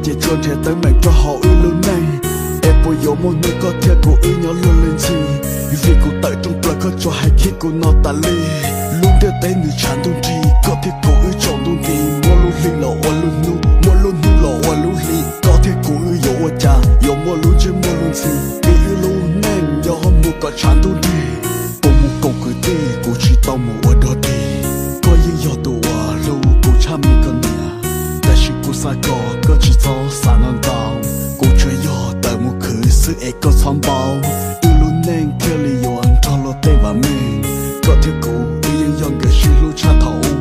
Ces tsuas nrhiav teeb meem rau hauv wb lub neej, es puas yuav muaj hnub koj thiab kuv wb nyob luag li ntxhi? Vim kuv tawm rooj plaws koj tsuas hais khib kuv no tas li. Lub ntiaj teb nws tshav ntuj nrig, koj thiab kuv wb tsaus ntuj nti, muaj lub hli los ua lub hnub, muaj lub hnub los ua lub hli, koj thiab kuv wb yuav ua cas yuav muaj lub ntsej muag luag ntxhi? Vim wb lub neej yog mus kom tshav ntuj nrig. Kuv mus koom kwv tij, kuv tsis tau mus ua dog dig. Koj yeej yog tus uas hlub kuv tshaj me koj niam, tab sis kuv xav kom koj tsis txhob xav ntau ntau. Kuv tsuas yog tawm mus khwv xwb es koj txhob npau. Wb lub neej thiaj li yuav nrog luag tej vam meej, koj thiab kuv wb yeej yog nkawd sib hlub tshaj thaum ub.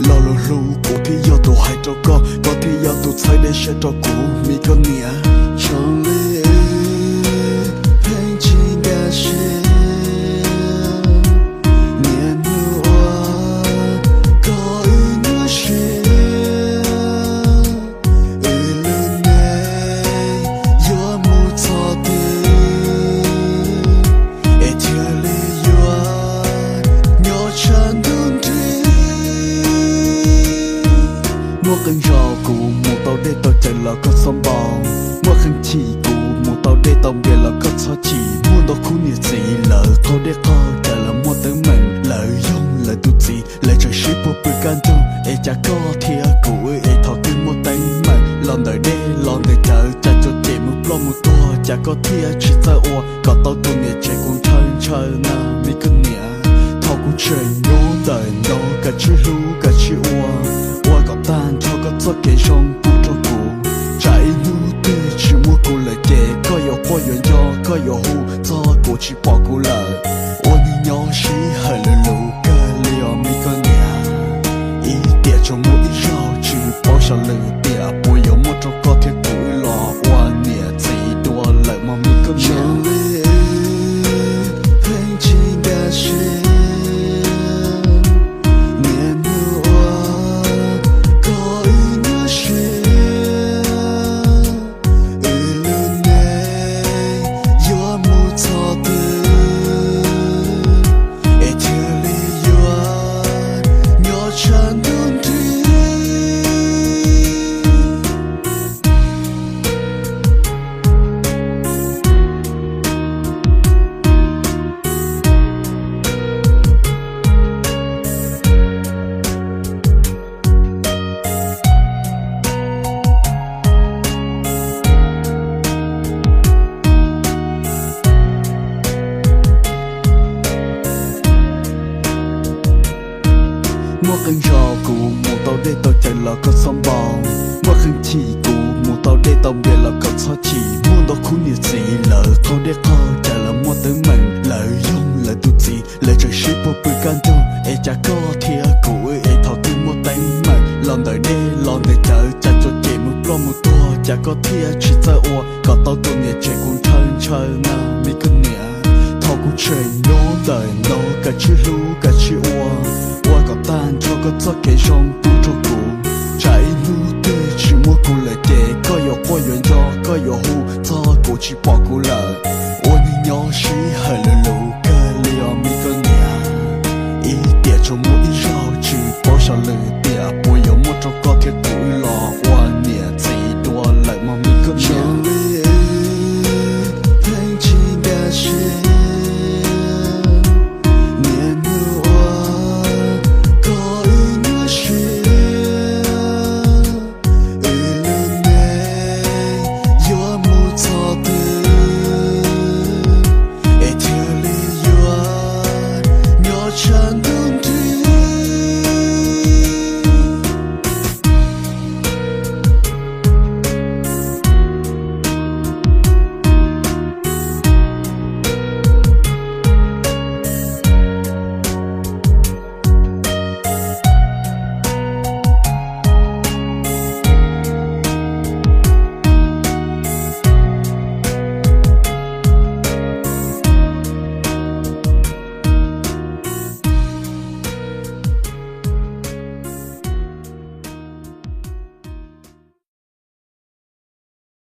Lo lus hlub kuv thiaj yog tus hais rau koj, koj thiaj yog tus txhawb dej siab rau kuv me koj niam. Tsoom li wb pheej tsis nkag siab, niaj hnub ua kom wb nyuaj siab. Wb lub neej yuav mus txog twg es thiaj li yuav nyob tshav ntuj nrig? Muaj qee zaus kuv mus tau dej tau cawv los koj txhob npau, muaj qee chim kuv mus tau dej tau npias los koj txhob chim, muaj ntau khub niam txiv lawv qaug dej qaug cawv los muaj teeb meem, lawv yoog lawv tus txiv, lawv tseem sib puag pw kaj ntug, es cas koj thiab kuv wb es thaum twg muaj teeb meem los ntawm dej los ntawm cawv, cas tsuas cem mus ploj mus tuag, cas koj thiaj tsis txawj ua kom tau tus niam tsev kuv ntshaw ntshaw na me koj niam. Thaum kuv tseem nyob ntawm nraud kav tsij hlub kav tsij ua, ua kom tag nrho koj txoj kev zoo pub rau kuv, tsam ib hnub twg tsis muaj kuv lawm ces koj yuav quaj yuav nco, koj yuav hu txog kuv tsis pom kuv lawm. Ua neej nyob sib hawm lwm lub kawg li os me koj niam. Ib tiam tsuas muaj ib zaug tsis paub xyov lwm tiam puas yuav muaj rau koj thiab kuv wb los ua niam txiv dua lawm mog me koj niam. Tsoom li wb pheej tsis nkag siab, niaj hnub ua kom wb nyuaj siab. Wb lub neej yuav mus txog twg es thiaj li yuav nyob tshav ntuj nrig? Muaj qee zaus kuv mus tau dej tau cawv los koj txhob npau, muaj qee chim kuv mus tau dej tau npias los koj txhob chim, muaj ntau khub niam txiv lawv qaug dej qaug cawv los muaj teeb meem, lawv yoog lawv tus txiv, lawv tseem sib puag pw kaj ntug, es cas koj thiab kuv wb es thaum twg muaj teeb meem los ntawm dej los ntawm cawv, cas tsuas cem mus ploj mus tuag, cas koj thiaj tsis txawj ua kom tau tus niam tsev kuv ntshaw ntshaw na me koj niam. Thaum kuv tseem nyob ntawm nraud kav tsij hlub kav tsij ua, ua kom tag nrho koj txoj kev zoo pub rau kuv, tsam ib hnub twg tsis muaj kuv lawm ces koj yuav quaj yuav nco, koj yuav hu txog kuv tsis pom kuv lawm. Ua neej nyob sib hawm lwm